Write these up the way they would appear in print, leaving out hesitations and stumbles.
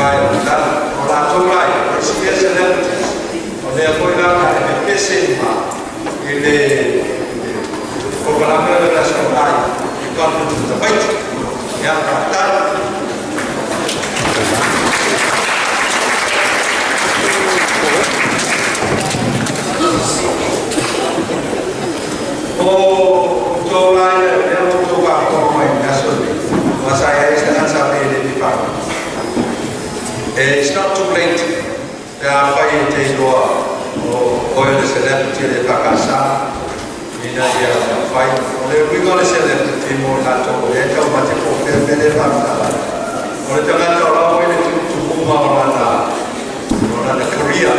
vae o le lalo. O latou la ia, o isi mea celebrities, o lea foi la na e pepese ma i le polokalame o le Aso Toonai i conference i Savaii. Ia, faafetai. O outou la ia, lea ua outou faafofoga mai i le aso lenei, aua sa i ai isi tagata sa pei e le fia faafofoga. It's not too late pe afai e te iloa o oe o le celebrity o le EFKS ina ia fai. O le uiga o le celebrity mo i latou o lea e taumate po o fea le mea lea e faamatala ai. O le tagata o la ua i le tumutumuga o lana career,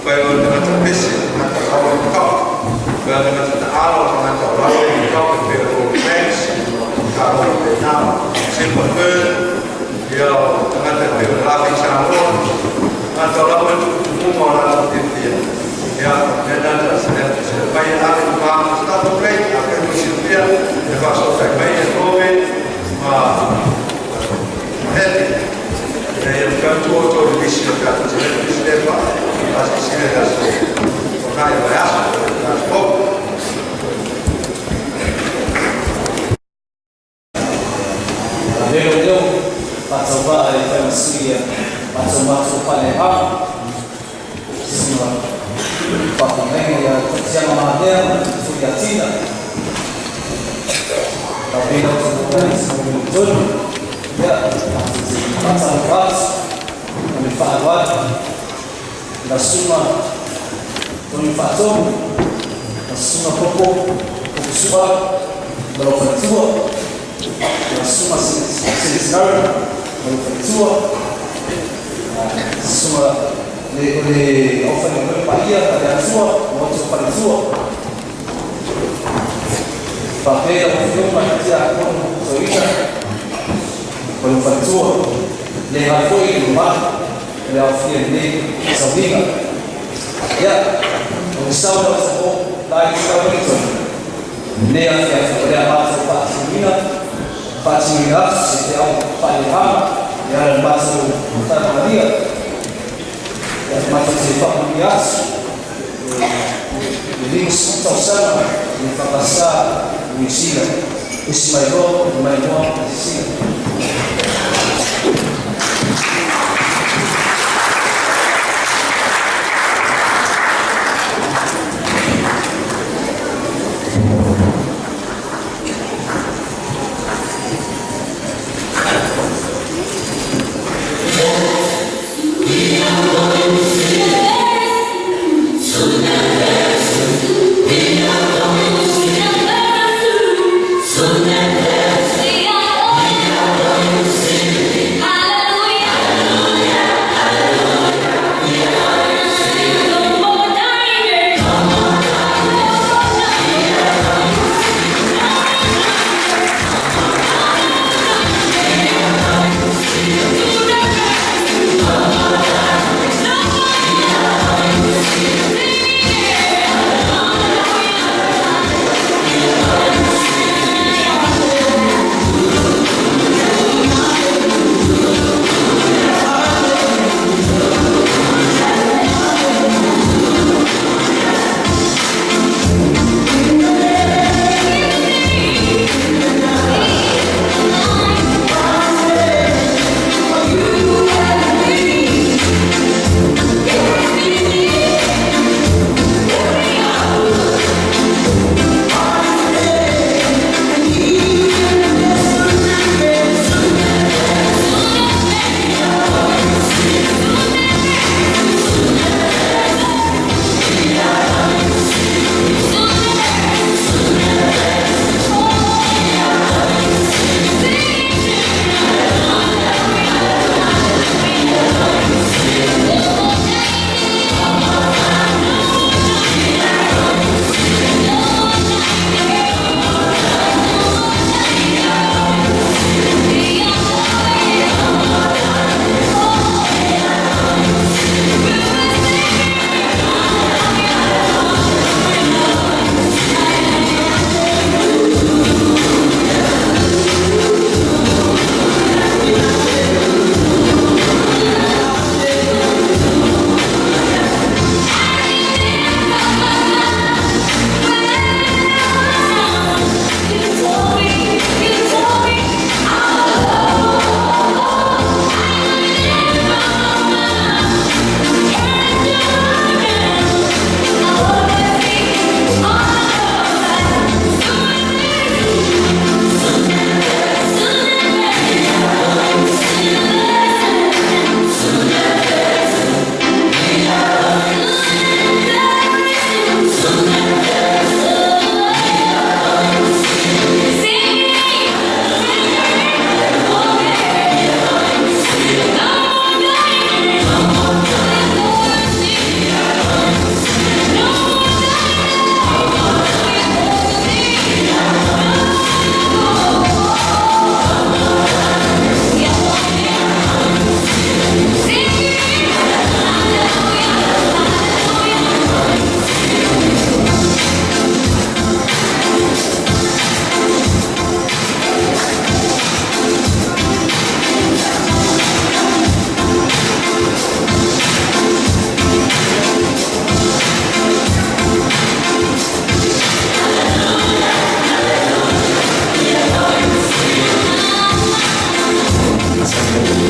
fai o le tagata pese, tagata o la ua i le top, fai o le tagata taalo, tagata o la ua i le top, e pei o Banks, Talo Pena, Silver Fern, ia o tagata e pei o le Laughing Samoa, tagata o la ua i le tumutumuga o latou fiafia. Ia, mea na ta celebrity. Se mai e ave i ma, it's not too late, afai mo silafia, e faasootai mai e Tove ma Heli. Ina ia mafai ona tuu outou i le lisi o tatou celebrities lea faasilasila i le aso Toonai o le aso, o le aso fou. Avelo leo faatauvaa e fai ma sui ia matou matou faaleagaga susuga faafeagaiga ia Tatiana Matea ma Tuiatina Gabriela Otumokai Samuel Tonu ia matou te faatalofa atu ma le faaaloalo i la susuga Tony Faatonu la susuga Popo Popo Sua ma lou faletua la susuga Senesinaro ma lou faletua susuga le o le aufaigaluega paia a le Atua ma outou faletua faapea lau Afioga i le Tiakono Toeaina ma lou faletua le galo foi i le mamalu o le aofia i lenei sauniga. Ia, o le sao lau Afioga Lai Tau Wellington i lenei afiafi o le a matou faatinoina, faatinoina atu se feau faaleagaga e ala i le matou Matagaluega. Ia, matou te faamanuia atu le 50 tausaga i le Whakasā o Niu Sila. Esi mai loa, e mai loa i Sila.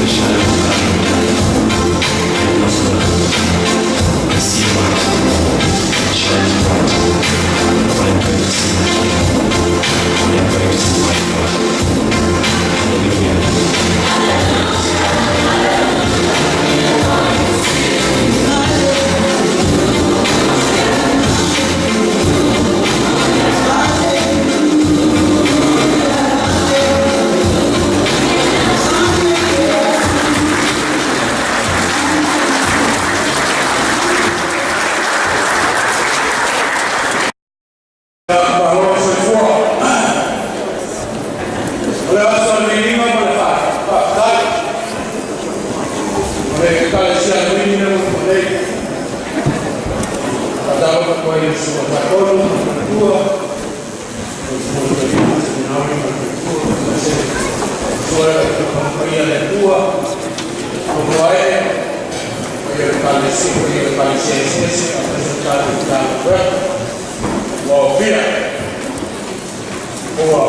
the shadow of the valley of death, I am not alone. I see a light. It shines bright. I am going to see my King. I am going to see my God. Hallelujah. Malo le soifua. O le aso a le viiga ma le faafetai. O le Ekalesia nui lea ua nei. Faatalofa atu ai i le susuga Tiakono ma le faletua, o le susuga Toeaina, Seminario ma le faletua, aemaise susuga paia le Atua, Nofoae, paia le Ekalesia, paia le Ekalesia eseese, aemaise o tatou Matagaluega. Ua ofia. Ua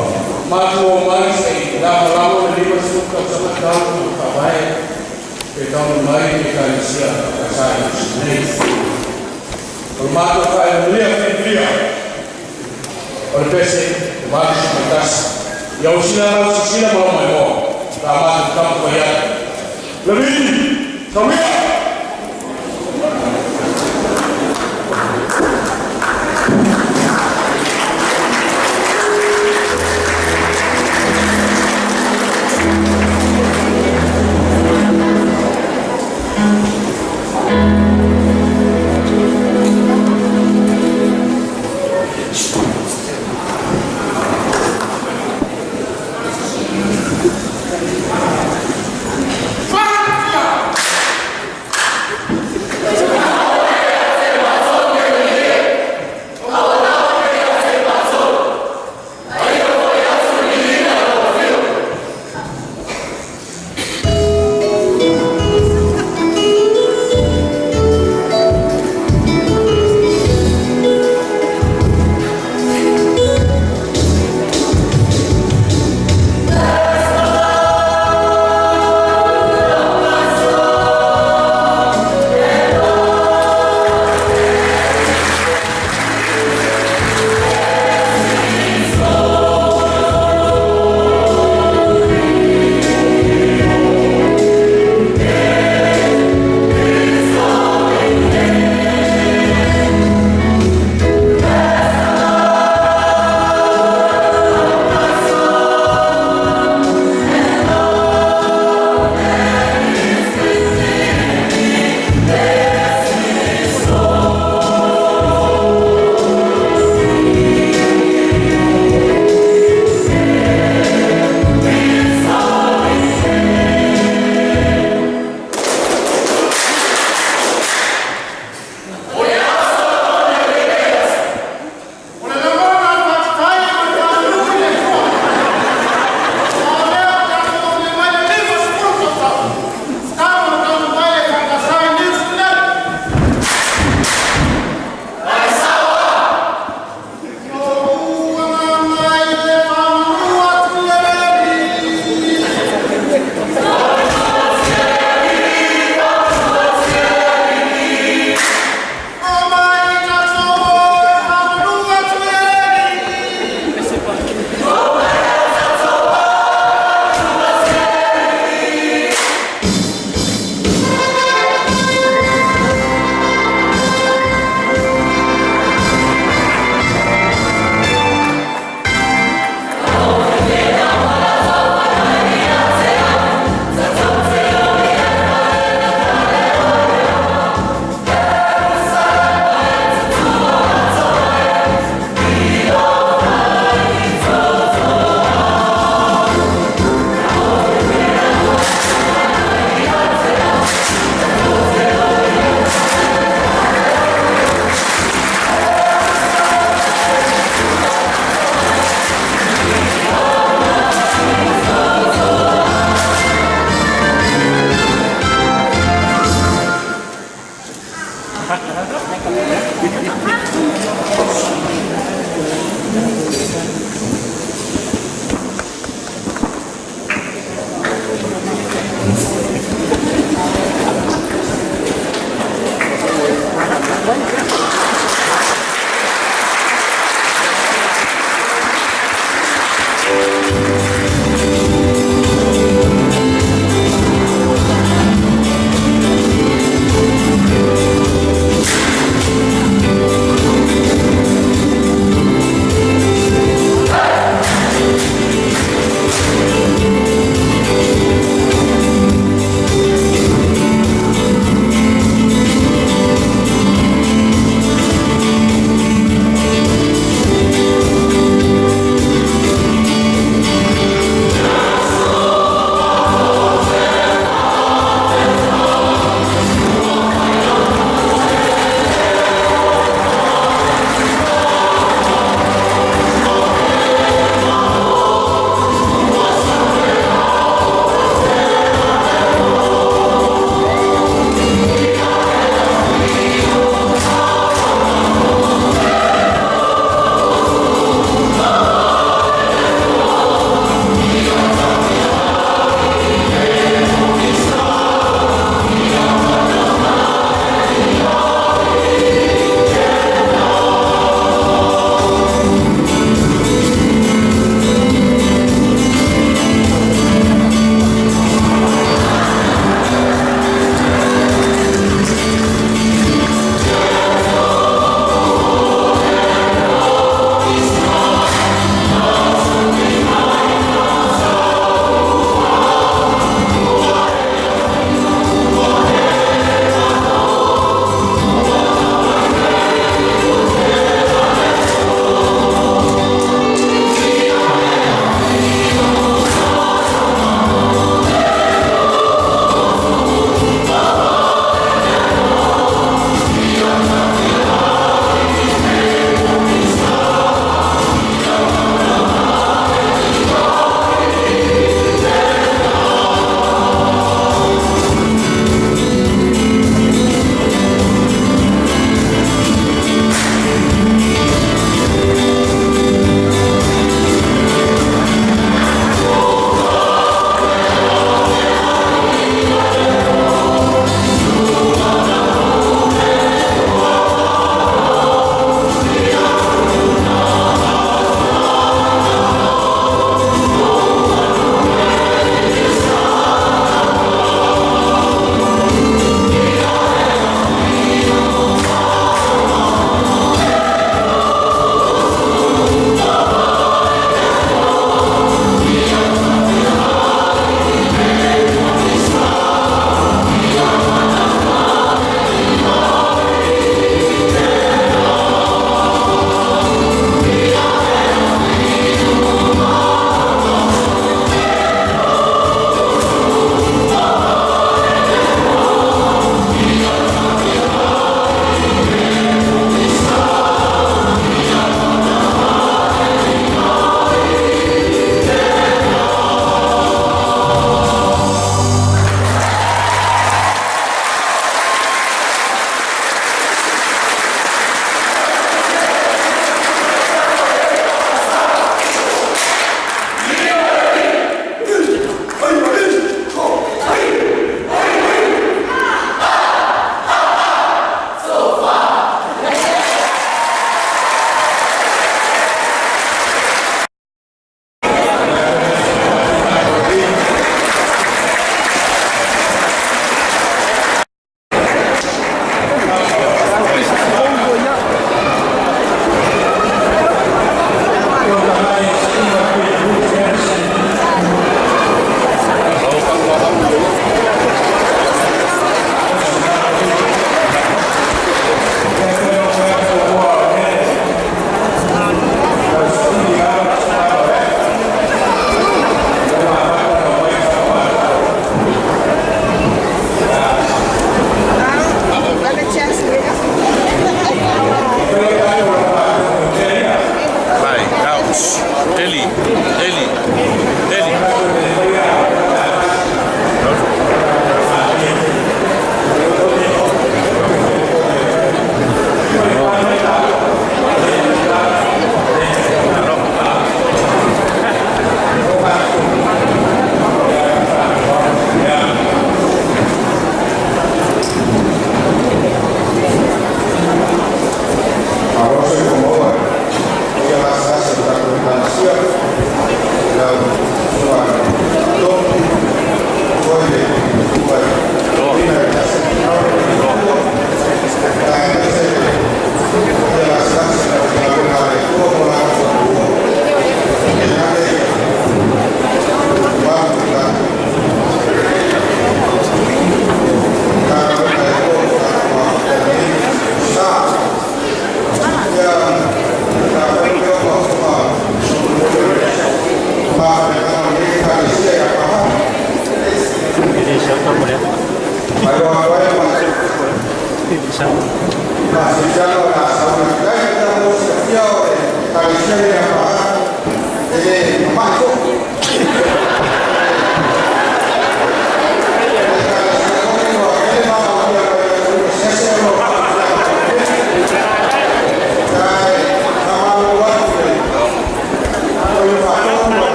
matou omai se i lagolago le 50 tausaga talu ona faavae pe taunuu mai le Ekalesia EFKS i nei. O le matou faailomalia filifilia o le pese e 81. Ia usina lau sisila ma lau maimoa la matou taumafai atu. Leviti, tauia!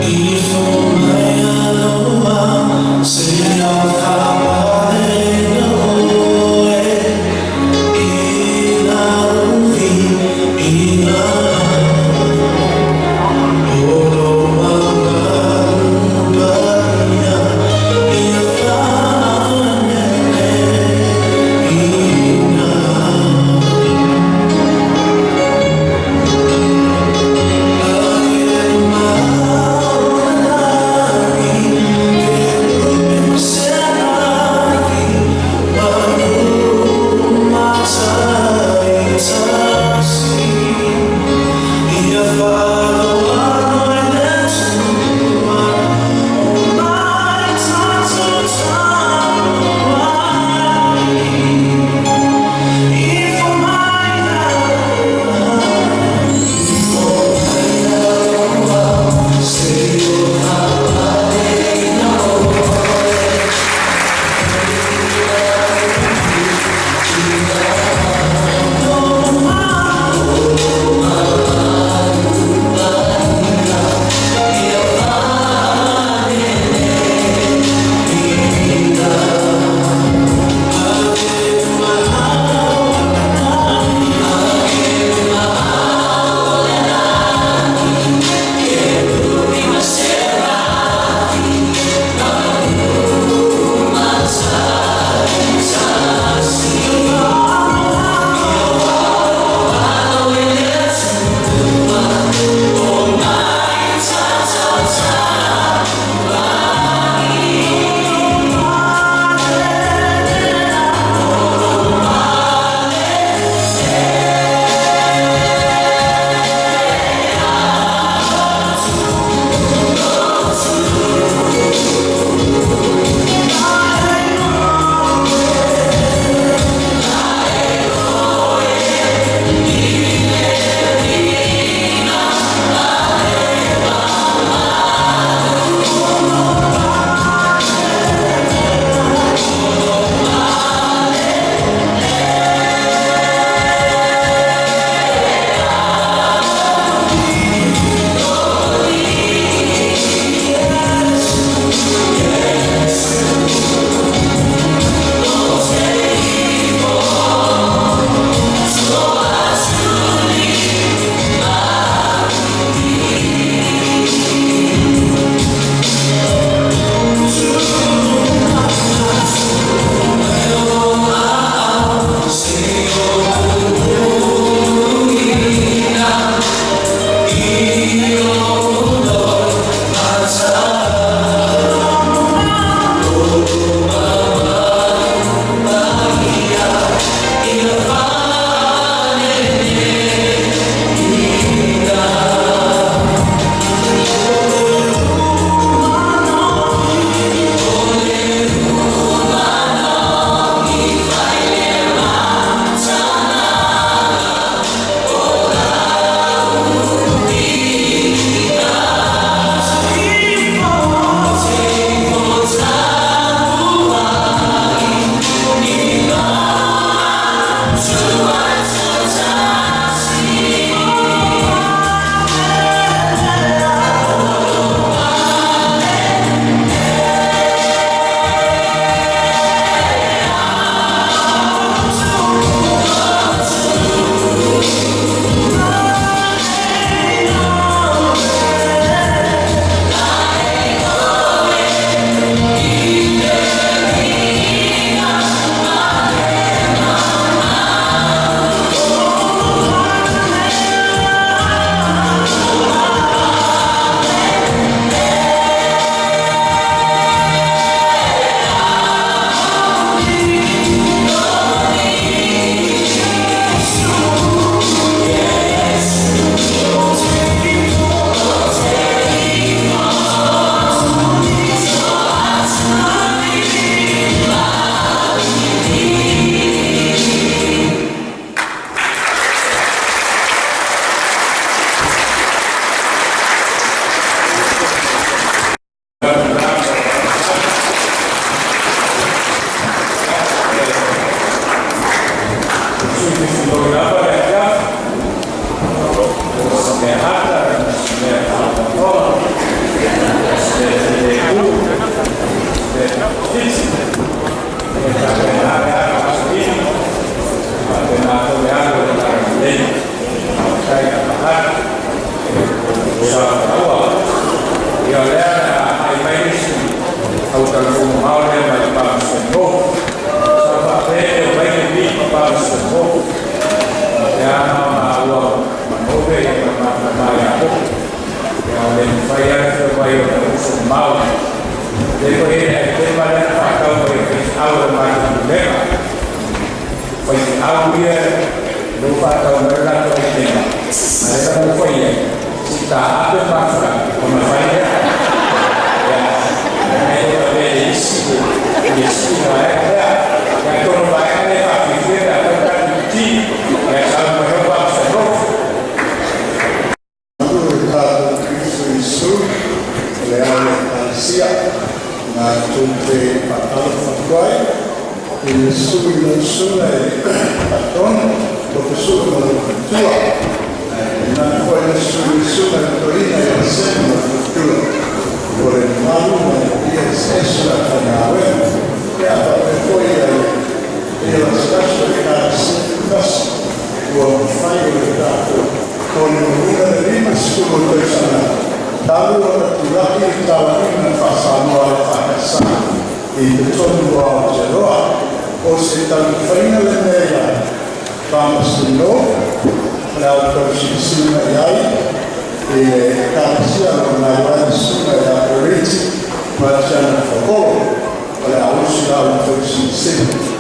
Ifo mai aloha. Lau talafou mamao lea mai le Faamasinoga. Sa faapea e aumai le lima Faamasinoga faapea ana ona ua Manove ma ma Iakopo. Ia o le mafai lava le feomai o le uso mamao. Le foi e ai tema lea na faatau mai e faifeau o le matou pulega. Faifeau ia lou faatau mai le latou ai tema. A lea na ou fai ai, si taape mafuaaga ona fai lea. Ia, e le o le isi le isi vaega lea. Ia atonu o vaega lea e faafiafia pe afai tatou ti. Ia sau mai o Faamasinoga. Le tatou Keriso Iesu, o le ao le Ekalesia matou te faatalofa atu ai i le susu i lau susuga i le Faatonu Dr. Sua ma lou faletua, ae tainane foi le susu i le susuga i le Toeaina ia Semi ma le faletua. O le mamalu ma le paia eseese o le aufaigaluega, ia faapea foi le paia lasilasi o le Ekalesia Tuitasi ua mafai ona tatou taulimaina le 50 o tausaga talu ona tulai le talaiga faa-Samoa a le EFKS i totonu o Aotearoa. O se taumafaiga lenei a Faamasino o le a outou silasila mai ai i le Ekalesia o lo o gaoioi ai le susuga ia Periti ma si ana Faukolo. O le a usu la outou silasila.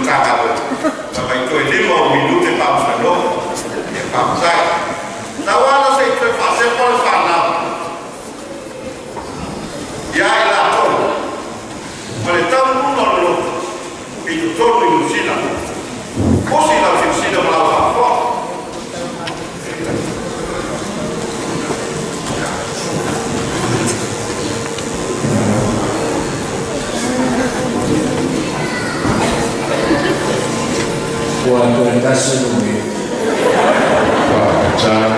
Matagaluega, aumai toe 5 o minute faamasanoa. Ia faafetai. Tauala se i toe faasepa le fanau ia i latou ma le taunuuga o le lotu i totonu i Niu Sila. Osi lau silasila ma lau faafofoga. Ua toe tasi lumi. Faafetai.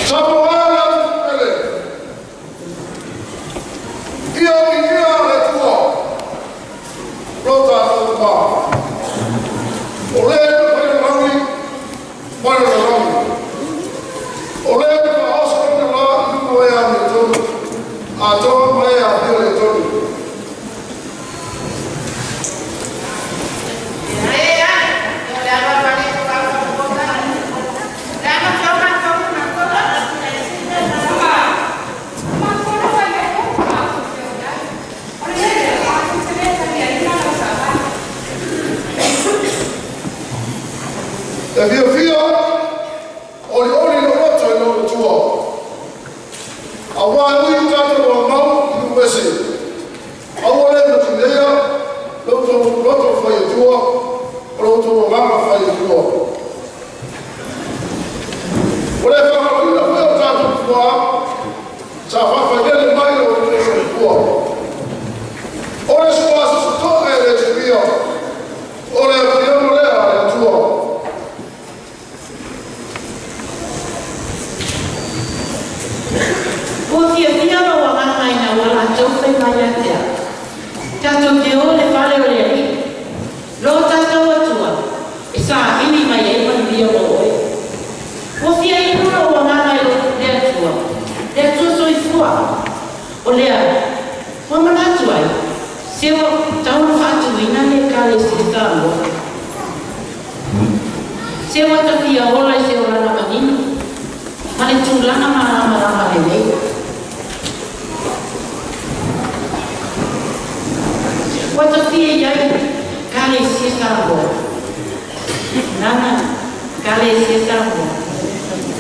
Samoa le atunuu pele, ia viia le Atua, lo tatou Tama, o le na fai le lagi ma le lalolagi, o le na faaoso ai le la i luga o e amiotonu, atoa ma e afio le tonu. E fiafia olioli lou loto i lou Atua, auā e ui i tatou aumau i nuu ese, aua le matineia lo outou loto faiatua ma lo outou agaga faiatua. Ua le faagaloina foi o tatou tuaa sa faafailele mai lo outou soifua. O le suasosotoe e le tuia, o le afioga lea a le Atua. Ua fiafia lou agaga ina ua latou fai mai ia te au, Tatou te o i le fale o le Alii, lo tatou Atua, e saili mai ai manuia mo oe. Ua fia inu lou agaga i le Atua, le Atua soifua. O lea, ua manatu ai, se ua tatau ona faatuina le Ekalesia Samoa. Se ua ta fia ola i se olaga manino ma le tulaga malamalama lelei. Ua ta fia i ai Ekalesia Samoa. Nana Ekalesia Samoa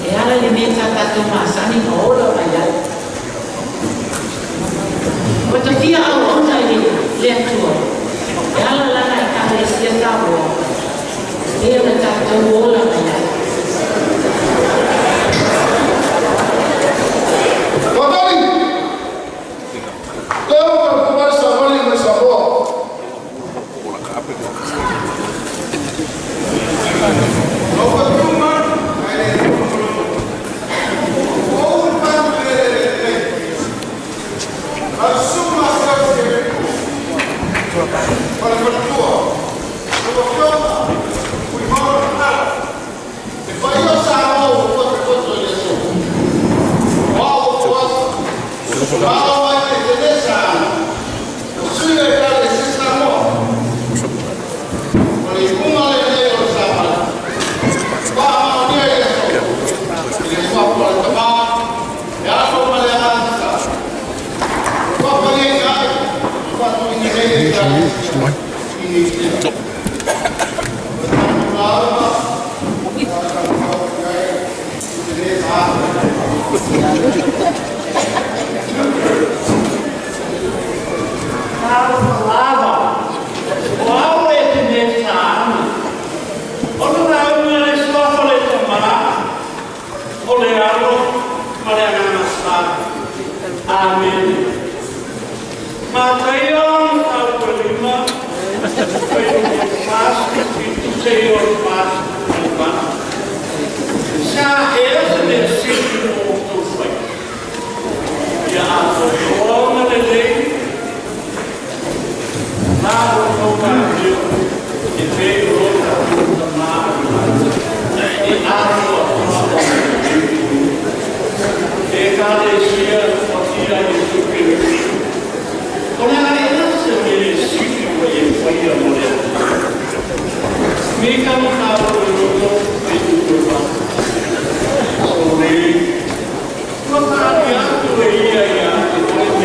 e ala i le mea sa tatou masani ma ola mai ai. Le Atua, e ala lana Ekalesia Samoa, e o le tatou ola mai ai. Fatali, leo ka kumari savali mai Samoa. Lava. O au e te me tāna. O le lauga le suafa le tamā, o le Alo ma le Agaga Sa. Amene. Mataio mataupu e 5, fuaiupu 47 seia o le 48. Sa ea se mea sili mo outou faiva? Ia atoatoa ma lelei la outou amio e pei o lo tatou Tamā o le lagi e atoatoa ma lelei. Ekalesia Paia a Iesu Keriso, o le a ea se mea sili ua e faia mo le Atua? Mika mataupu e 6, fuaiupu e 8. Sole, ua faaalia atu e ia ia te oe.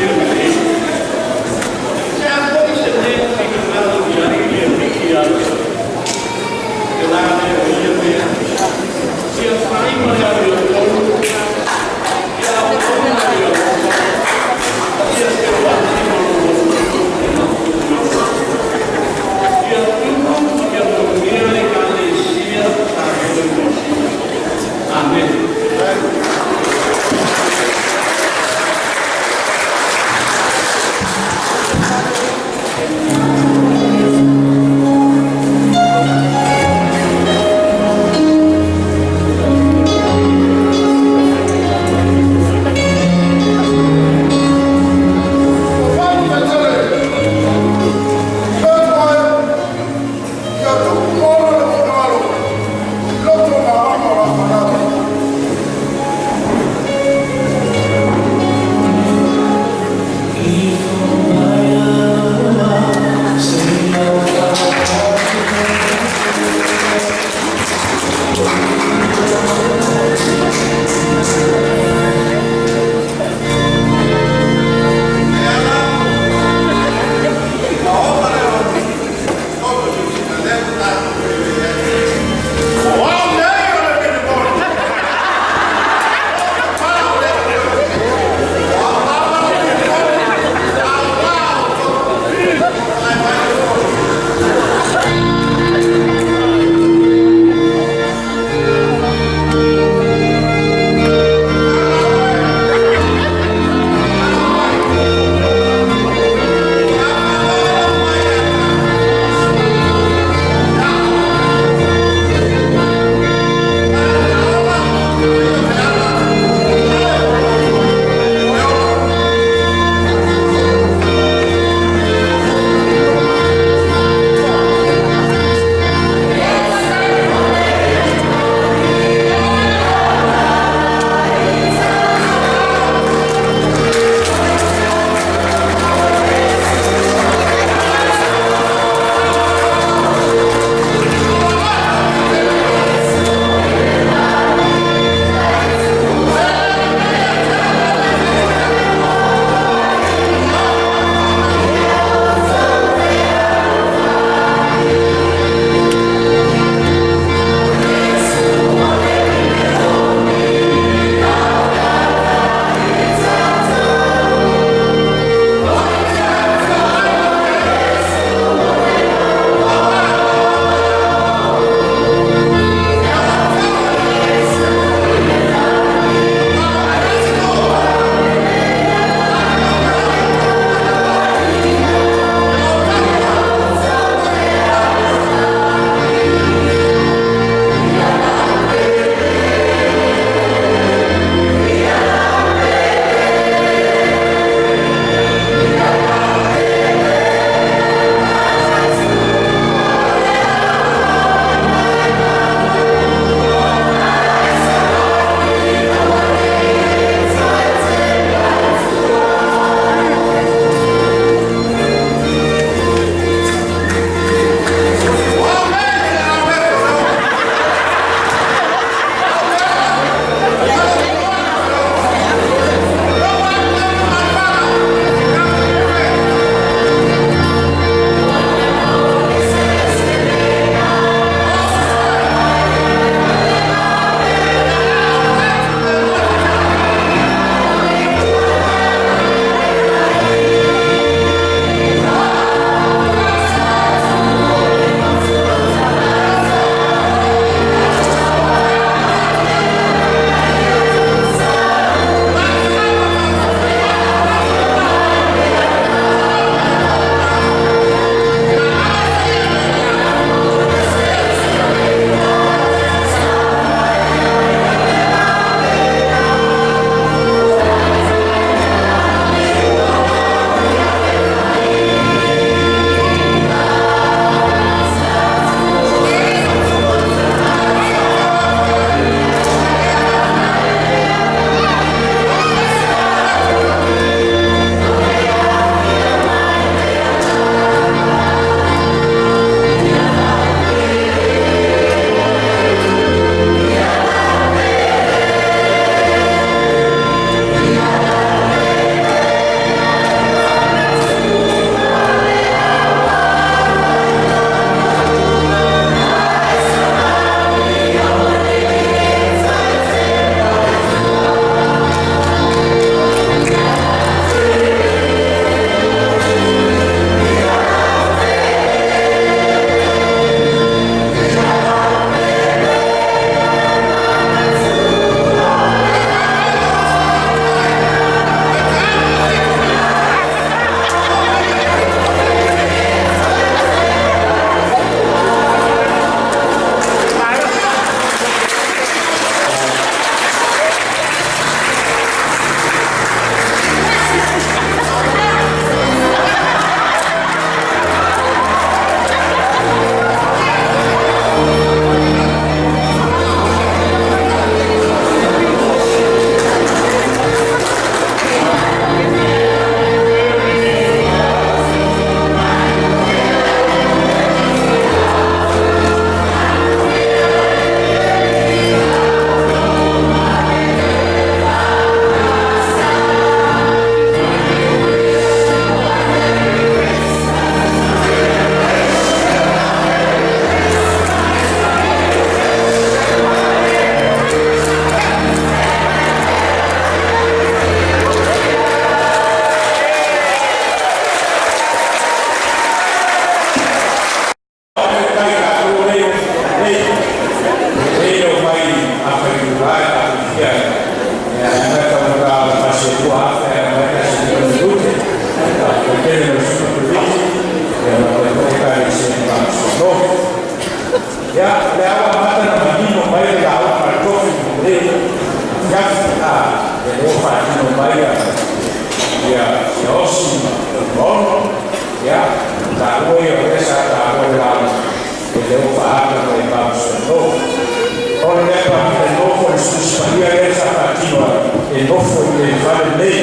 E nofo i le fale nei,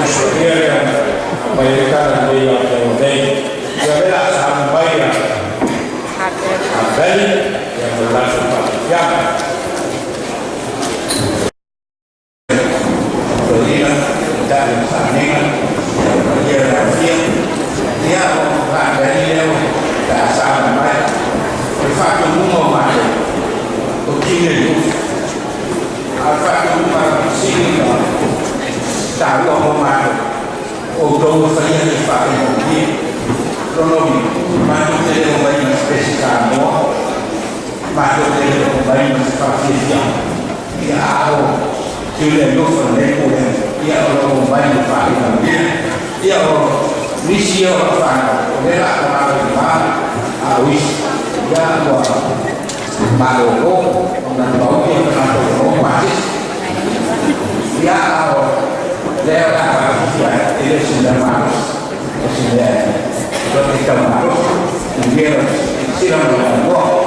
usolia lea mai le tala nei ia te au nei. Ia le la sa mai a Veli, ia mo latou faafiafiaga. Toeaina, taitai o Salega, paia le aofia. Ia, o Faatali lea pe a saga mai. O le faatonuga o matou, o tini le ufi. A o le faatonuga a sili ma taua mo matou, o outou e faia le faafaigofie. Lona uiga, matou te le omai ma se pese Samoa, matou te le omai ma se faafiafiaga. Ia, a o tiu le alofa o lenei pulega, ia o lo o omai ma faaimanuia. Ia, o nisi ia o lau fanau, o lea o le a talala i ma, a o isi, ia ua malolo ona na maoti o tagata ua maua pasese. Ia, a o lea o le a faafiafia ai, e le o se mea malosi, o se mea e tau malosi. Manuia lau silasila ma lau avanoa.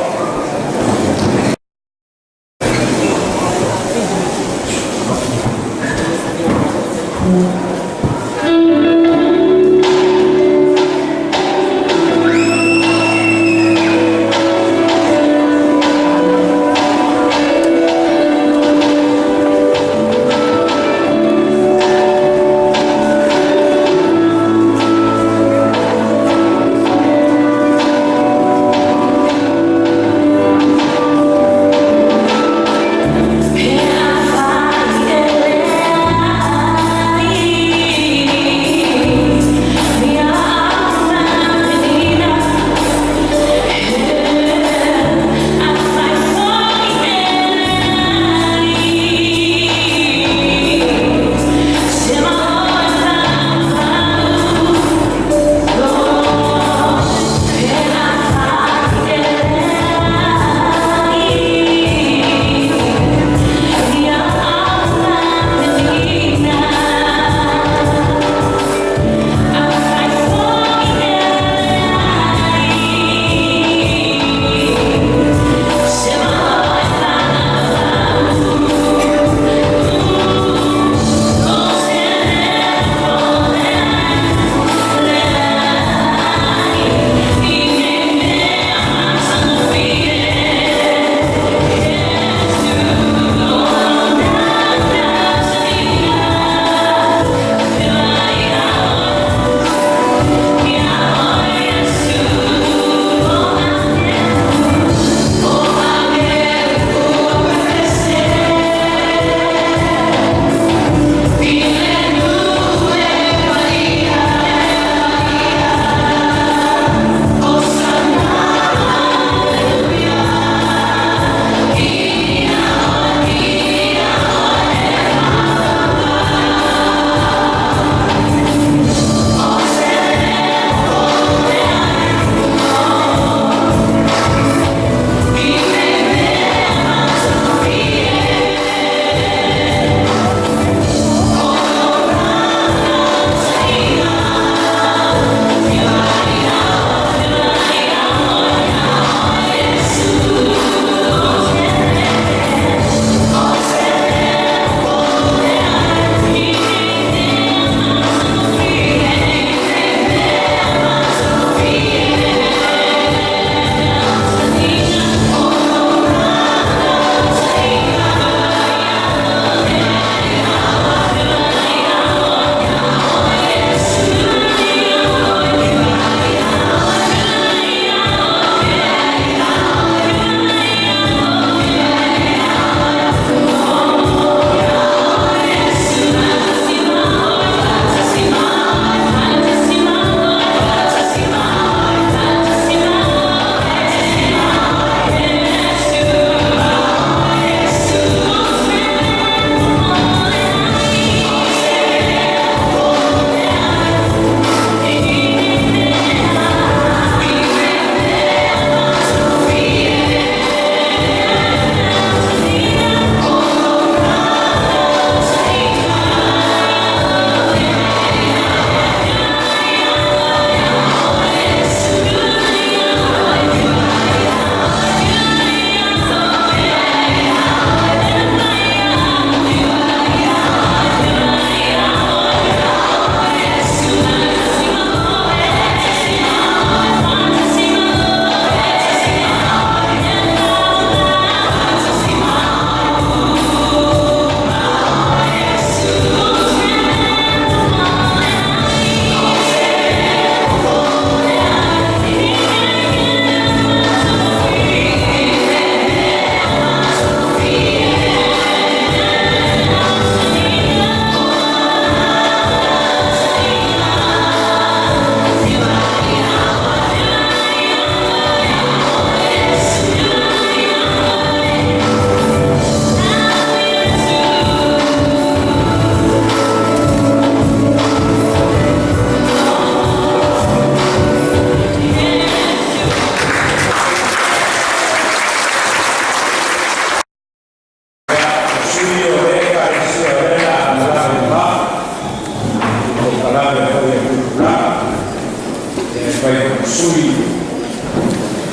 sui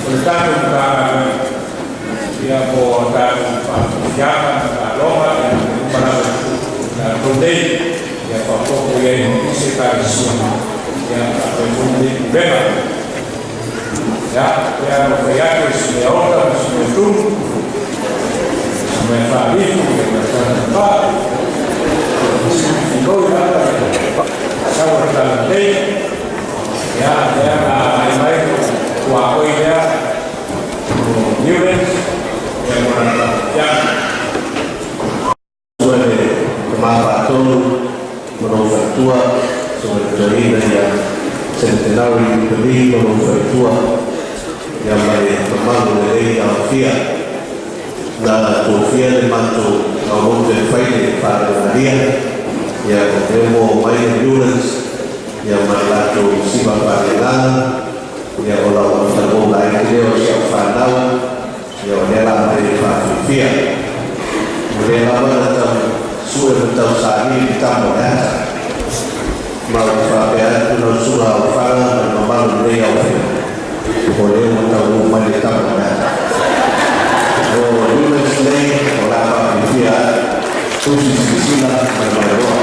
o le tatou Matagaluega ia mo tatou faafiafiaga ma taaloga ia uma lava tatou nei ia faaopoopo i ai ma isi Ekalesia ia faapea foi lenei pulega. Ia, e pei ona ou fai atu, o se mea ota ma se mea tumu, se mea faalifu ia ma le tatou va, se filoi lava ia sau o le talalelei. Ia, lea na agai mai tuaoi lea o Newlands ia mo lana faafiafiaga. Sua le Tama Faatonu ma lou faletua, Susuga i le Toeaina ia Centenary Jubilee ma lou faletua, ia ma le mamalu lelei aofia. Na tofia le matou aulotu e fai le faaleogalia, ia o lea ua omai le Newlands, ia ma le latou siva faaleagaga, ia o lau faleou laiti lea o si au fanau, Ia o lea la mai le faafiafia. O lea lava na tau sue ma tau saili le tama o le ata. Ma ou te faapea atu lau susuga Aofaga ma le mamalu o lenei aofia, o lea ua taunuu mai le tama o le ata. O Newlands nei o le a faafiafia atu, tusi silasila ma le mailoa.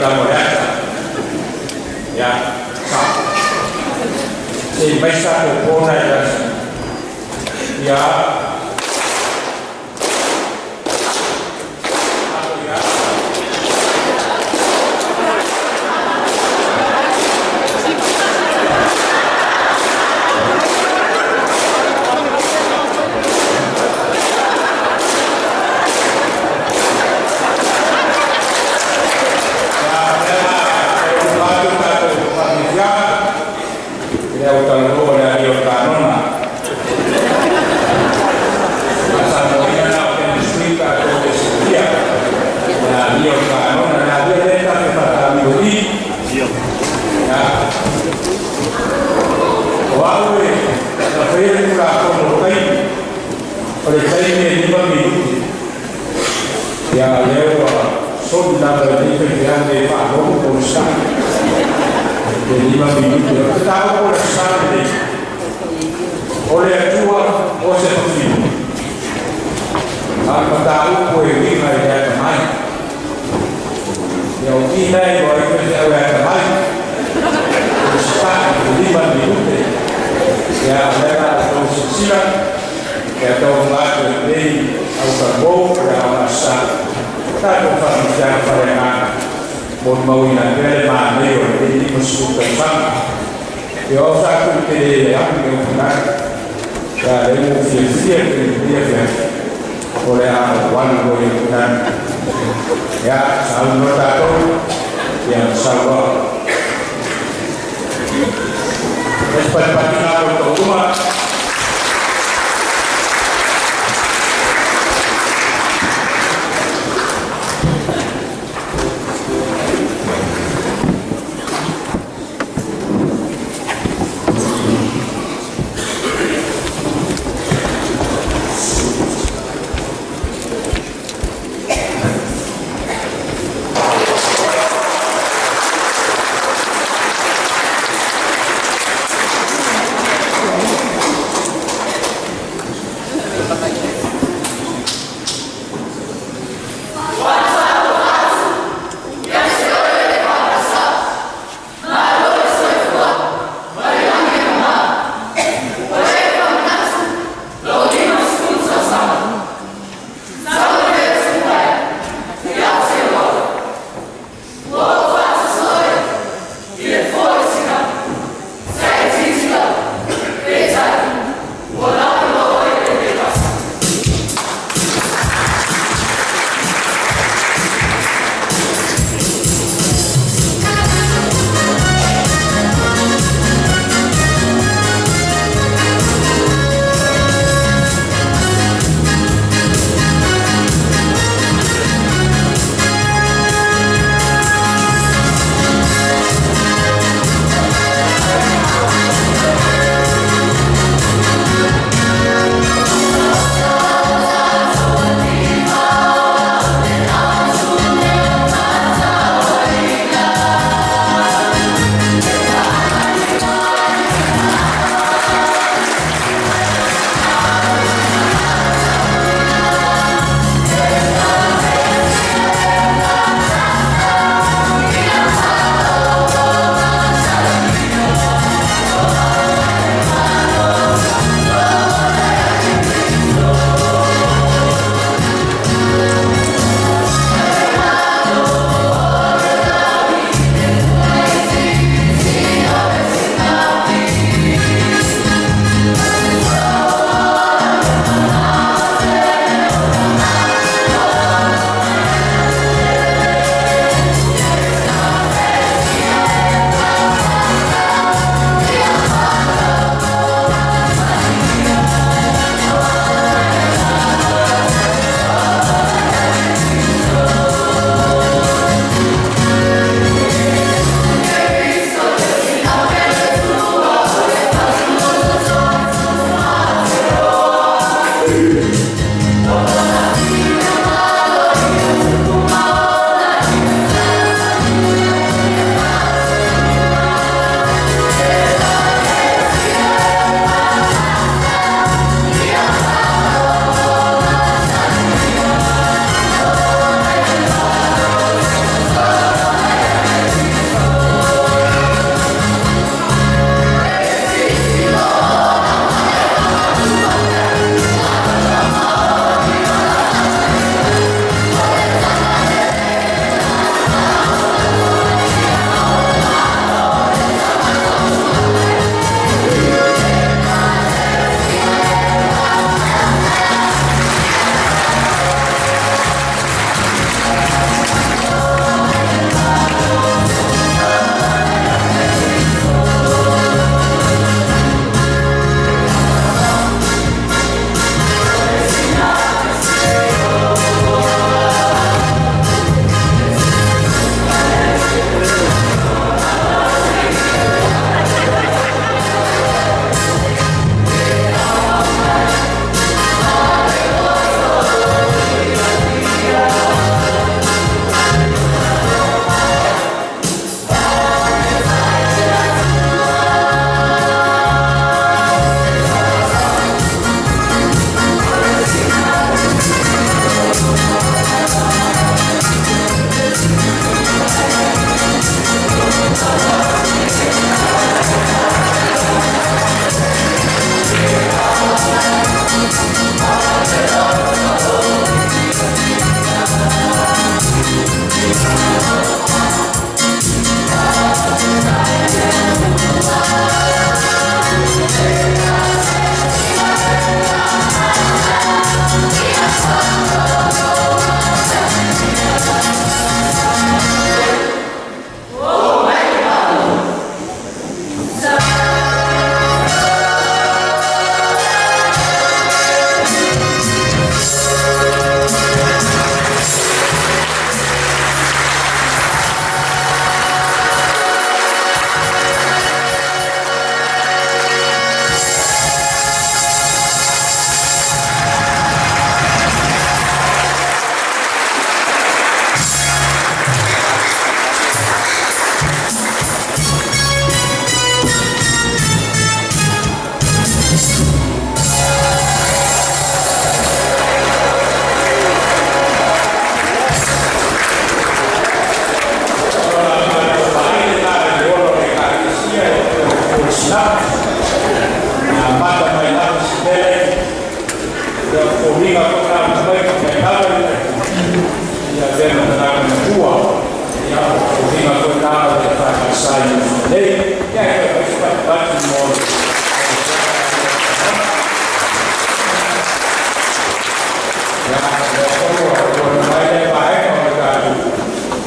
tama o le ata. Ia, sa. Se i mai sa pōpō na i lasi. Ia. O au e na faia le Tulafono o taimi, o le taimi e 5 minute. Ia lea ua soli lava e lenei faifeau le faalogo po o le sa le 5 minute. O le mataupu o le sa lenei, o le Atua o se fafine. A o le mataupu e uiga i le atamai. Ia o i na e iloa ai faifeau e atamai, o le sapa'i i le 5 minute. Ia o lea la a outou silasila, ia taumua atu e lenei au talavou o le aoga sa tatou faamanuiaga faaleagaga molimauina ai pea le manaia o lenei 50 tausaga. Ia o sa atu te le alu i le upunai, ia lea ua fiafia tele i lenei afiafi o le a ou alu loa i upunai. Ia saunoa tatou, ia saunoa. Se patipatiga mo le tauluma.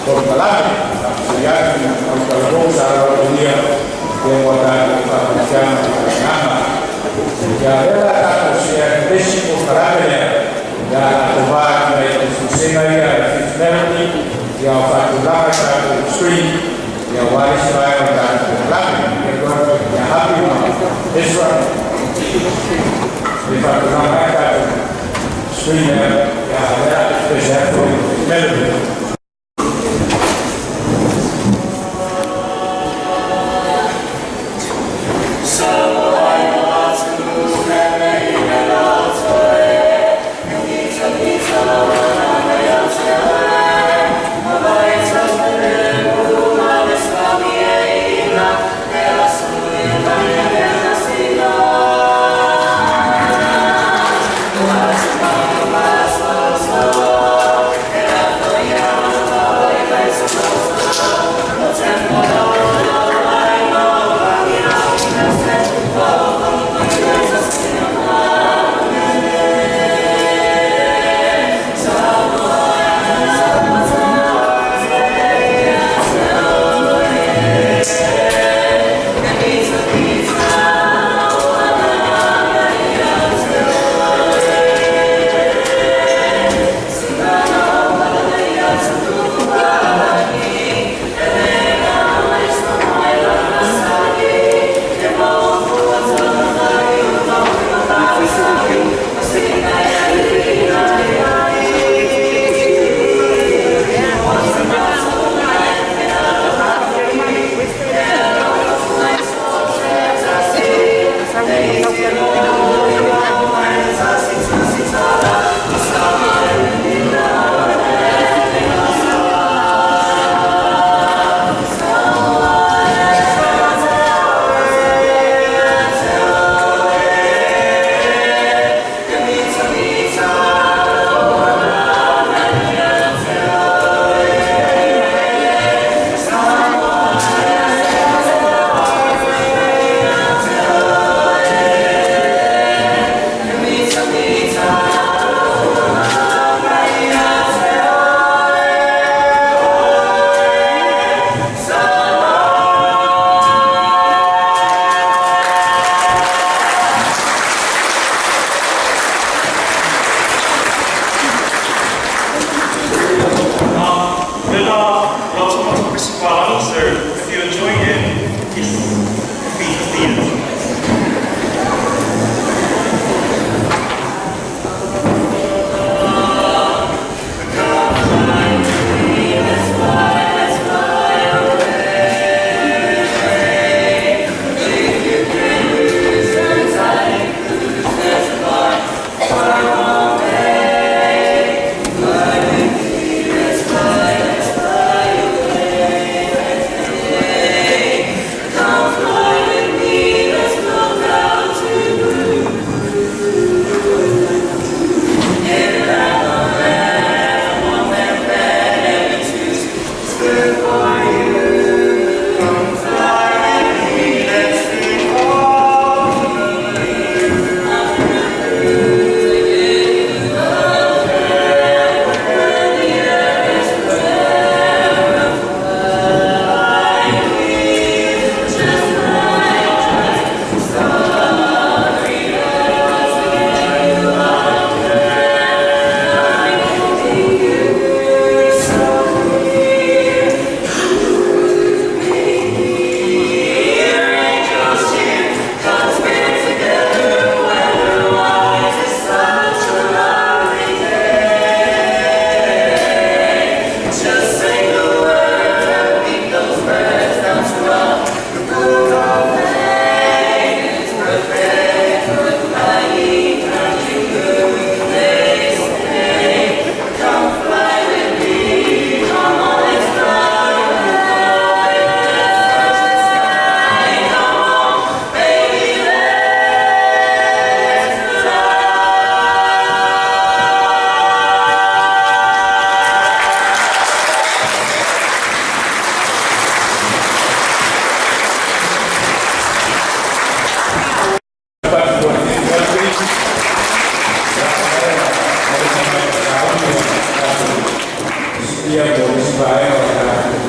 Polokalame faafesili atu tautalavou sa lauatagia ia ua tatou faakerisiano agaga ia lea la tatou see atu le isi polokalame lea ia latou va atu mai tusitusiga ia Fifth Melody ia o faatulaga i tatou screen ia ua le isi vaega o tatou polokalame ia atu ia Happy ma Ezra e faatulaga ai tatou screen ia lea pese atu Melody.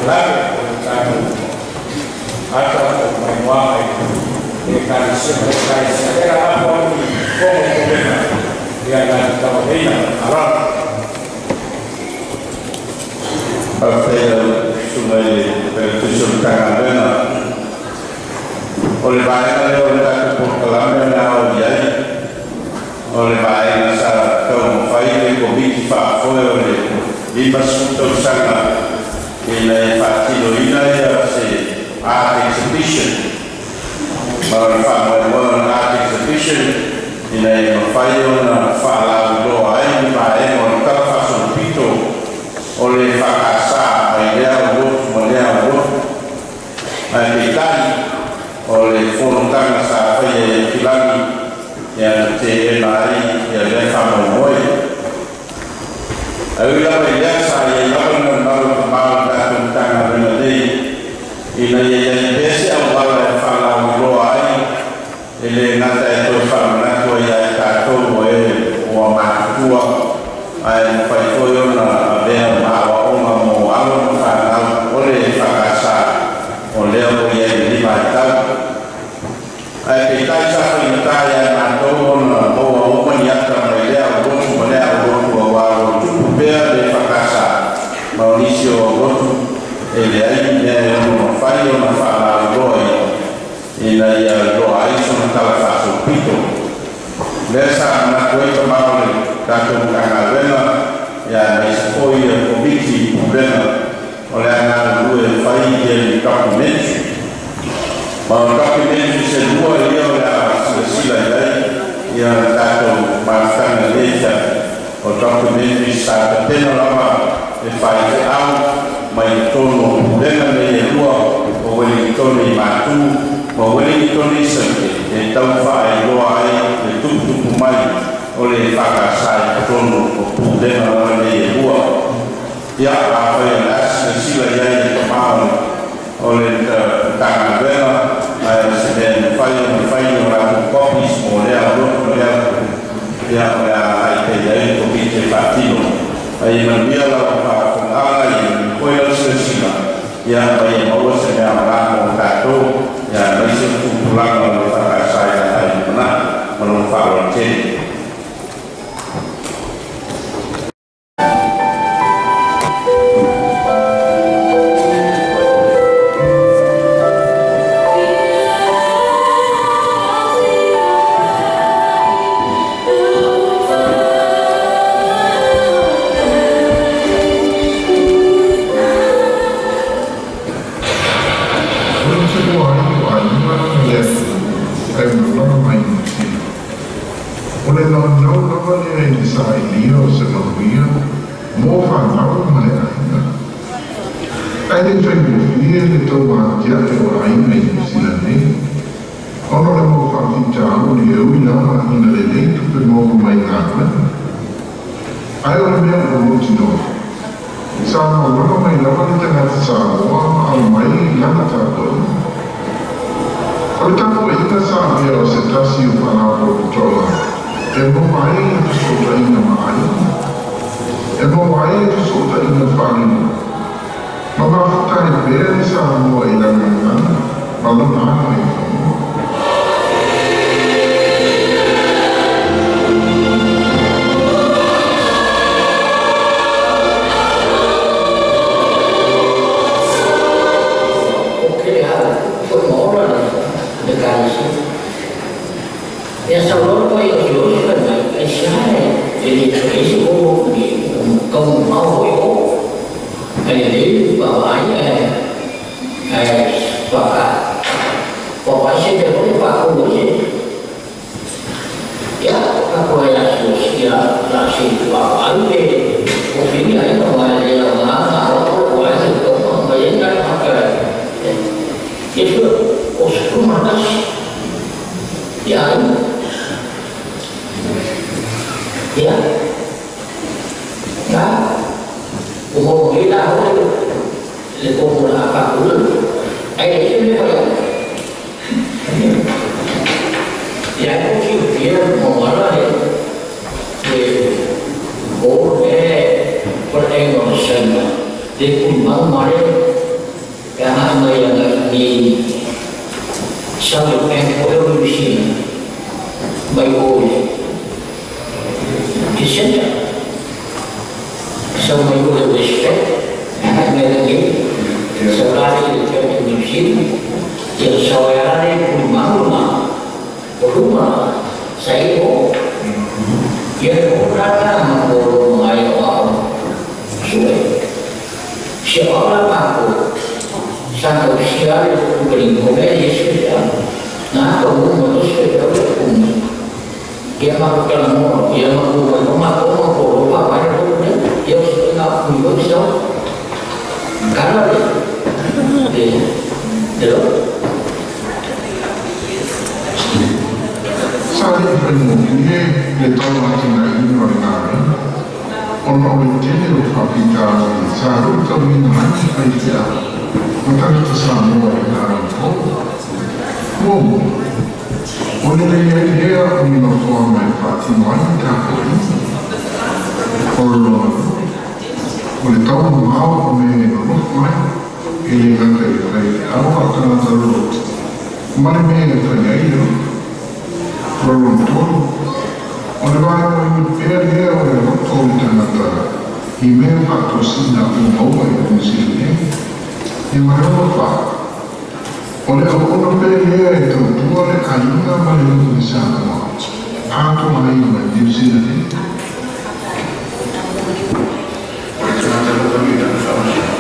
polokalame o le tatou ata o maimoaga i le Ekalesia ma le Ekalesia lea lafo atu i fofoga o pulega ia latou tauaveina. Ma le faaaloalo. Faafetai i lau Susuga i le Failautusi o le Matagaluega. O le vaega lea o le tatou polokalame o le a oo i ai, o le vaega sa taumafai le Komiti Faafoe o le 50 tausaga ina ia faatinoina ia se art exhibition. Ma o le faamoemoe o le art exhibition ina ia mafai ona faalauiloa ai le vaega o le tala faasolopito o le EFKS mai lea aulotu ma lea aulotu. Ae peitai, o le fonotaga sa faia i Aukilagi ia na teena ai ia lea faamoemoe. Ae ui lava i lea, sa i ai lava le naunau o tama o le tatou Matagaluega nei ina ia i ai pea se auala e faalauiloa ai, e le gata e toe faamanatu ai ia i tatou o e ua matutua, ae mafai foi ona avea ma aoaoga mo alo ma fanau o le EFKS o lea ua i ai i lenei vaitau. Ae peitai sa faigata ia i matou ona maua uma ni ata mai lea aulotu ma lea aulotu auā o lo o tupu pea le EFKS ma o nisi o aulotu e leai ni mea e ono mafai ona faalauiloa ina ia iloa ai sona tala faasolopito. Lea sa manatu ai tama o le tatou Matagaluega ia aemaise foi ia Komiti Pulega o le a galulue e fai ia ni documentary. Ma o documentary se lua ia o le a silasila i ai ia le tatou mafutaga i lenei afiafi. O documentary sa tapena lava e faifeau mai totonu o Pulega nei e lua o Ueligitone i Matu ma Ueligitone i Saute e tau faailoa ai le tuputupu mai o le EFKS i totonu o Pulega lava nei e lua. Ia, afai o le a silasila i ai le tama o le Matagaluega, ae o se mea e mafai ona fai ni o latou copies mo lea aulotu ma lea aulotu, ia, o le a agai pea i ai le Komiti e faatino. A ia manuia lau faafofogaaga, ia manuia foi lau silasila, ia, ma ia maua se mea aoga mo tatou, ia, aemaise o tupulaga o le EFKS i agai i lumanai. Ma lou faaaloalo tele. O le feoai o aiga ma le atunuu e malaga mai Niu Sila. O le naunau lava lea i le sailia o se manuia mo fanau ma le aiga. Ae le faigofie le tau atiae o aiga i Niu Sila nei, ona o le mau faafitauli e ui lava ina lelei tupe maua mai galuega. Ae o le mea ua mautinoa, sa malaga mai lava le tagata Samoa ma aumai lana tapuaiga. O le tapuaiga sa avea o se tasi o Faalapotopotoga e maua ai le fesootaiga ma aiga, e maua ai le fesootaiga faalenuu, ma mafuta ai pea le Samoa i lana gagana ma lona agaifanua. O kele au foi ma ola le Ekalesia. Ia sau loa le paia o Siosi fai mai, Aisea e le toe ai se o i tau mamao foi o. Ae lelei le vaavaai ae ae faaka vaavaai se mea foi faakou ai se. Ia, tatou ai a Siosi ia la se i vaavaai pe o fili aiga aua e le aoga ona alo atu lou aiga i tau ma aumai ai na tagata e Ia sue o 11 ia aiga. Ia, na, ua maua nei la hoi le komo la a kākou ai le se mea fai atu. Ia e ko silafia mauala le o le paleaiga o le Saina le kulimanu ma le nei sau le bank o New Zealand mai o le Jacinda sau mai o le Westpac mai le nei sau la le te New Zealand ia sau ai ala le puli mau ma o luma sa i o ia o rata ma o mai o au sue si o la ma ko sa ko sia le ko ni ko me ye se ya na ko mo no se ya ko ni ia ma ko kala mo ia ma ko ko ma ko ma ko ma ma ko ne ia se na ku yo so kala le de de lo Sa le whaingokie le tau atu na ino le ngāre, ona o le tele o whapita sa ruta wina ai whai te au, ma tangata Samoa i ngā rangi Muamua, o le lei ai hea o ni nofoa mai whaatino ai ni tātou ina. O le lona lua, o le tau mamao o mea e nonofo mai, e le gata i le whai te au a tangata loloto, ma le mea e whai ai le loto. O le lona tolu, o le vaevaeina pea lea o le loto o le tagata i mea faatosina ua maua i Niu Sila nei. Ia ma le lona fa, o le auauna pea lea e tautua le aiga ma le nuu i Samoa, atoa ai ma Niu Sila nei. O le tagata lava ia lana faamasino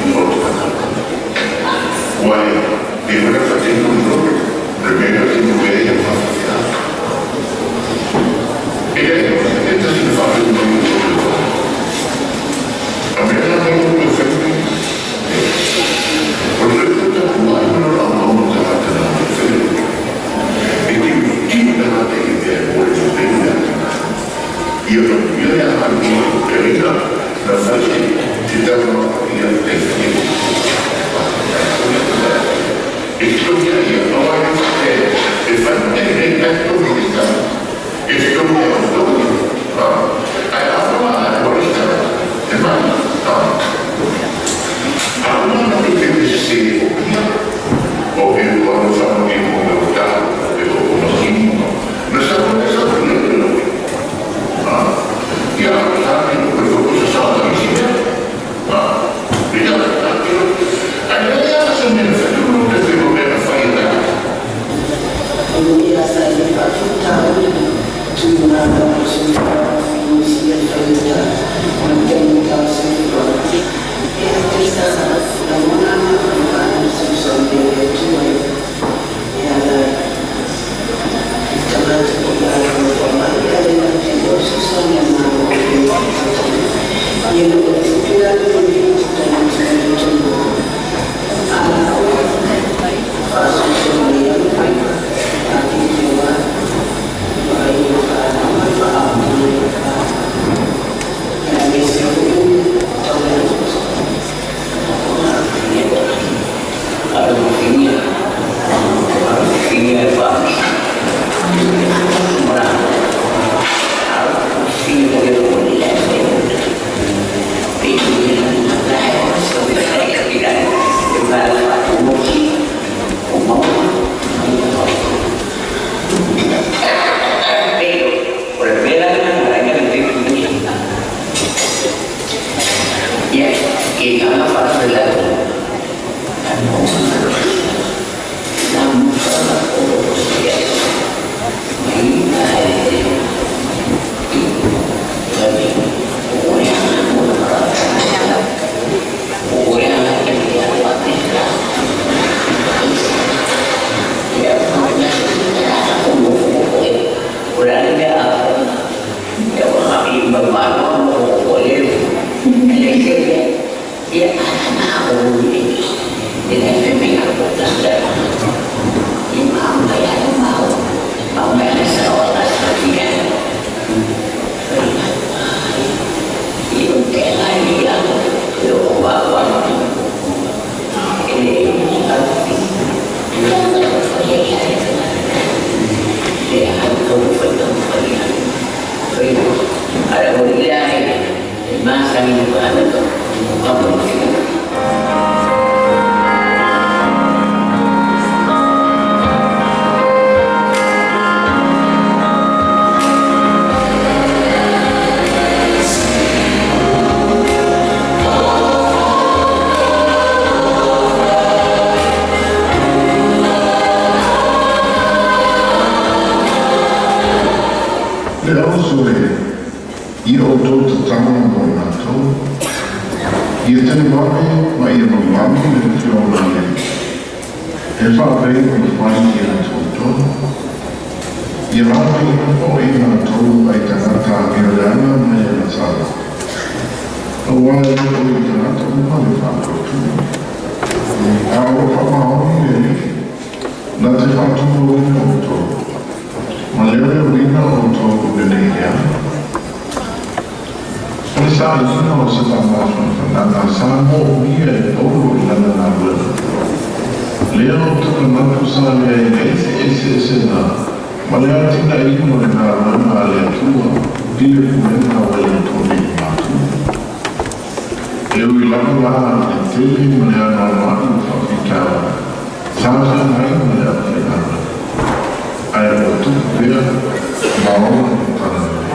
i lo tagata. Ua e le mea na faatino i loto, o le mea na tino pea ia faafeafea. E leai lava se mea e tasi na faapea mai o le loto. A mea la mai o le fai mai, o le loto tapu ai ma lona au tagata na o le fai loto. E tilotilo tagata i mea e mo le fai le atinae. Ia manuia le agai i le aiga na fai ai te taumamafa ia le fai E totogi ai ia aua e le faapea e fai mea e le ai totogi i le tau. E totogi ai o totogi. Ae a la ua le tagata e mai. A ua na te te sese o ia o e ua no whanau e mo me o tau e o o mahini. Na sa ko e sa ko le le loe. Ia a tā te o e whako sa sa i si mea. Le tau a te o. Ai le a sa mea na wheturu te whenua mea na whai e tagata. Manuia sa i faafitauli tuiga o soifua finosia faita o le taimi tau soifua. E ate sa lagona ma faafesoasoani pea le Atua e ala i tagata o le a nonofo mai ale na te leo fesoasoani a Malo o le faatali ia loo pea le manuia tatau atu ai le atunuu a faasoasoa mai ai faiva fateteoa vaai i fanau ma le faaauauina i aemaise foi o taulaga. E faapei ona fai ia te outou. Ia laveina foi latou mai tagata amio leaga mai agasala. Auā e le o i tagata uma le faatuatua. A ua faamaoni le Alii na te faatumauina outou, ma leoleoina outou i lenei leaga. O le sailiga o se faamafanafanaga sa moomia e Paulo i lana galuega. Lea ou te manatu sa leai ai se eseesega ma le atinaeina o le galuega a le Atua i le pulega ua le toli i matua. E ui lava la i le tele ma le anoanoai o faafitauli sa feagai ma le aufaigaluega, ae ua tupu pea ma ola le Talalelei.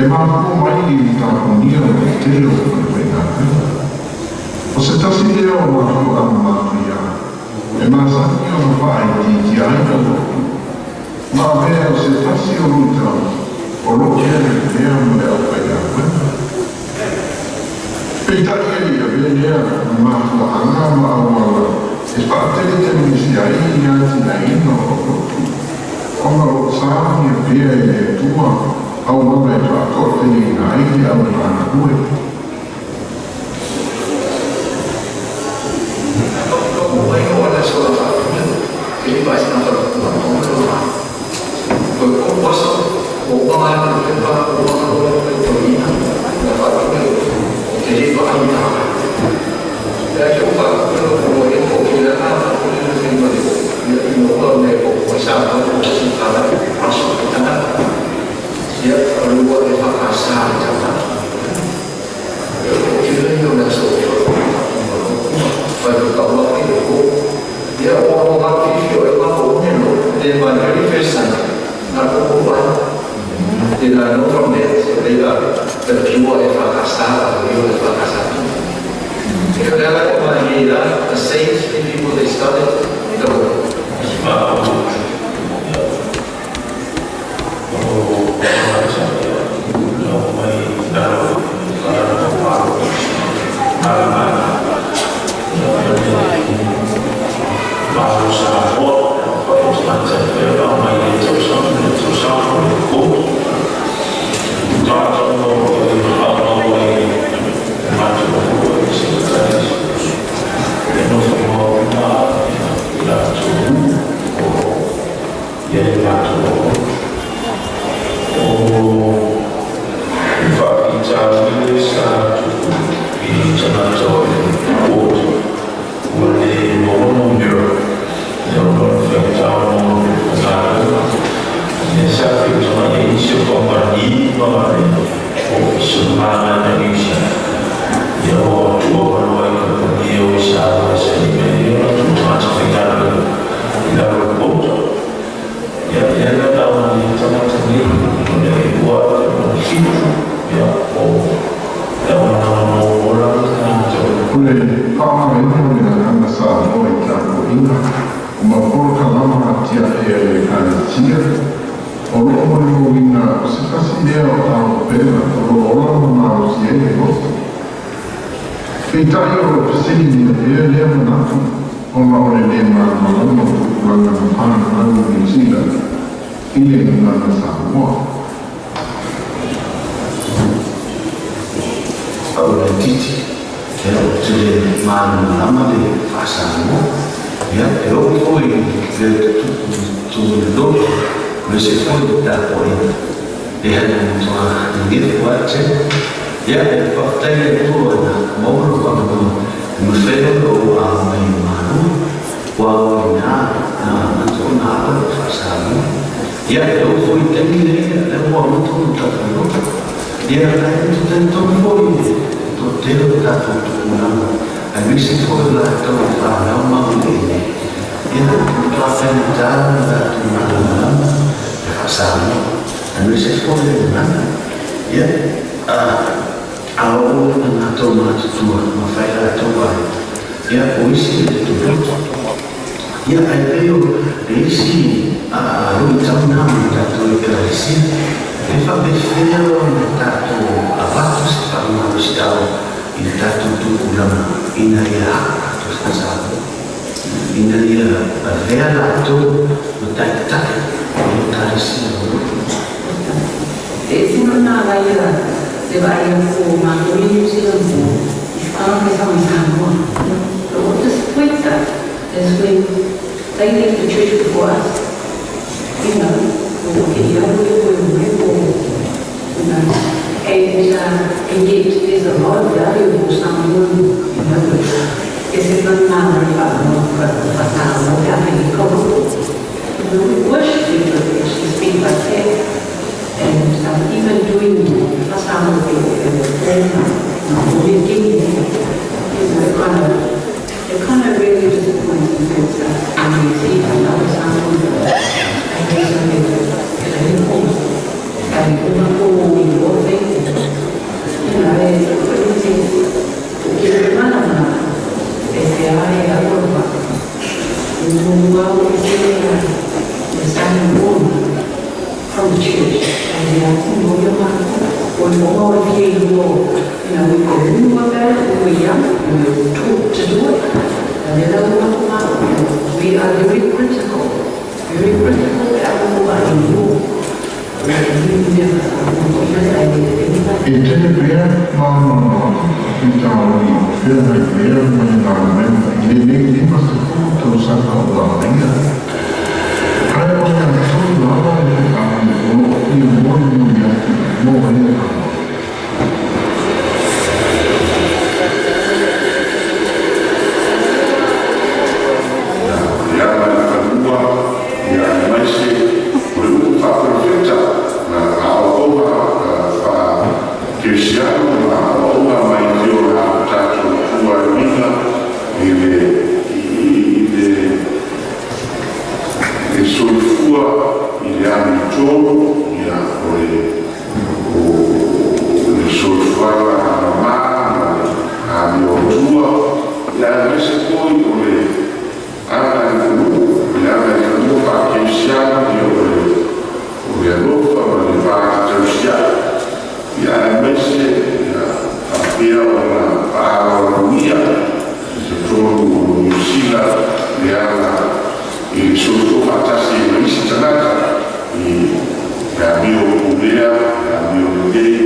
mafua mai i le tapunia o le tele o falefaigaluega. O se tasi lea o mafuaaga matuia e masani ona faaitiitia ai le lotu ma avea o se tasi o luitau o loo feagai pea ma le aufaigaluega. Peitai e le i avea lea ma mafuaaga ma auala e faateletelegia ai le atinaeina o lotu ona o loo saunia pea e le Atua auala e faatoateleina ai le au galulue. Then I know from there, so they are the pure EFAKASA, the real EFAKASA. The saints, the people, they started the O le faamavaina o le gagana Samoa i tapuaiga o ma polokalama atiae a le Ekalesia, o loo molimauina o se tasi lea o auupega o loo ola ma malosi ai le loto. Peitai o loo fesiligia pea lea manatu ona o le lē malamalama o tupulaga na fanau i Niu Sila i le gagana Samoa. O le titi e ou te le malamalama le faasamoa ia e oo foi le tutupu le lotu ma se foi le tapuaiga e hana matua nenefu ai tele ia e faafetai le Atua na maua lou avanoa e mafai ai ona ou ao mai i Malua ua ao ai ina na amata ona alo le faasamoa ia e oo foi i taimi nei lea ua amata ona tatou lotu ia ae ou te talitonu foi i le toatele o tatou tupulaga aemaise foi o latou e fanau ma auiliili ia matua faigata ona latou malamalama le faasamoa aemaise foi le gagana ia a a oo ina latou matutua ma fai latou ai ia o isi e le lotu ia ae pei o le isi luitau na ma tatou Ekalesia e faapefea ona tatou avatu se faamalosiau i le tatou tupulaga ina ia haa tatou faasamoa ina ia avea latou ma taitai o le Ekalesia o lotu. E ese lona laia le vaai atu o matou i Niu Zealand i whanake sama Samoa. But what disappoints us is when they leave the church before us. O ke ia o le mai o, and yet there's a lot of value for Samoan, which is in the We wish we could actually speak like that. And even doing it kind of really disappoints and hurts us when we see another Samoan and le tele le signing on from the church. And I think mo ia matou o le moga o le fia iloa. We knew about it when we were young, we were taught to do it. And then we are very critical, very critical e E tele pea mānoanoa faafitauli o feagai pea ma le galuega i lenei 50 tausaga o agaia, ae o le agatonu lava le feaui o loo fia molimoli atu mo e lava. Le aga i fanua ia aemaise o le upu faaperofeta na aoaoga faakerisiano ma aoaoga mai i ona tatou tua e uiga i le soifua i le amiotonu ia o le soifuaga mamā ma le amiotua ia aemaise foi o le aga i fanua le aga i fanua faakerisiano ia o le alofa ma le vatausia'i ia aemaise ia faapea ona faaaloalogia i totonu o Niusila le aga i le soifua faatasi ai ma isi tagata i le amio pulea le amio lelei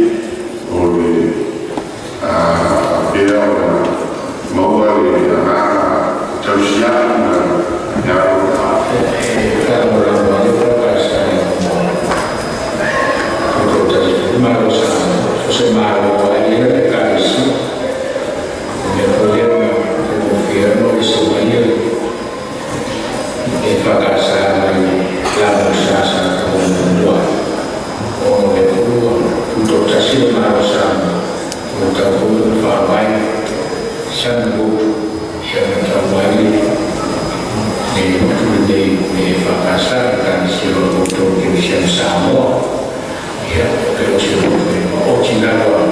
o le faapea ona maua le agaga tausia'i ma le alofa. Se malo ai le ekalesia me foi na faigofie ona ou ese mai le EFKS mai le sa sa taumuamua ona o lea foi ua tutoatasi le Malo Samoa ua tatau foi ona faavae sana lotu ia ona tau ai le lotu lenei le EFKS Ekalesia o le Outou Kerisiano Samoa. Ia pe o se lotu e maoti lava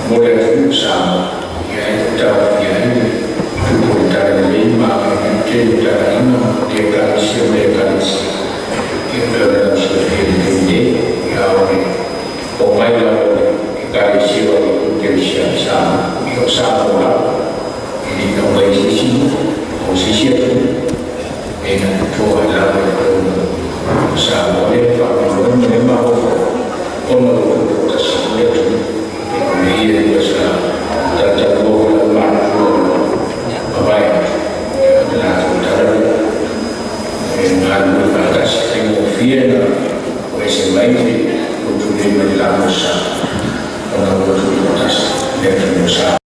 mo le atunuu Samoa ia e taofia ai le tupu o le talalelei ma agai tele o talaiga le ekalesia ma le ekalesia ia pe o le lausilafia i le taimi nei ia o le omai lava o le Ekalesia o le Kerisiano Samoa ia o Samoa lava e lei tau mai se isi o se isi atunuu e na totoa ai lava i totonu o Samoa lea e faamoemoe ma lea mafaufau ona ua tutoatasi le atunuu e o mea ia e lua sa talatalanoa foi lau matutua o lo mavae atu ia o le latou tala lea e galulue faatasi faigofie na o ese mai le lotu nei mai le lamo sa ona ua tutoatasi le atunuu o Samoa.